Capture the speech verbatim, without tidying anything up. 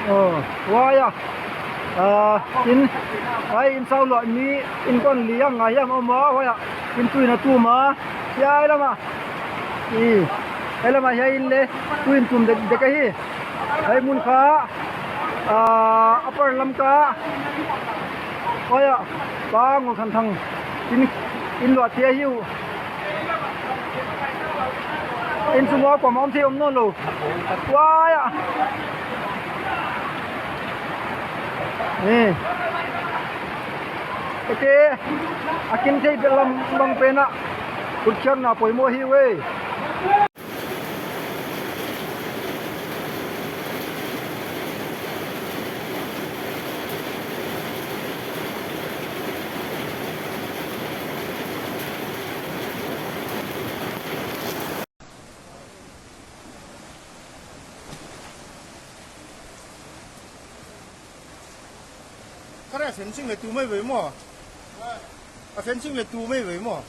Oh, huai a. Ah, in, huai in sao lo mi, in kon li ang ngai am ama, huai a. In tui na tu ma. Hiai lama. I, hiai lama hiai in le, tui in tum dek, dek ahi. Hiai mun kha, ah, upper lam kha. Huai a, pa Ngol Khan Thang. In, in lo tia hiu. In sung a kom om thei om nawn lou. Huai a. Ni. Eke. A kin thei bel lam bang pen a. Kut khiak na poimoh hi ve. Kare fencing le tu mai ve mo. A fencing le tu mai ve mo.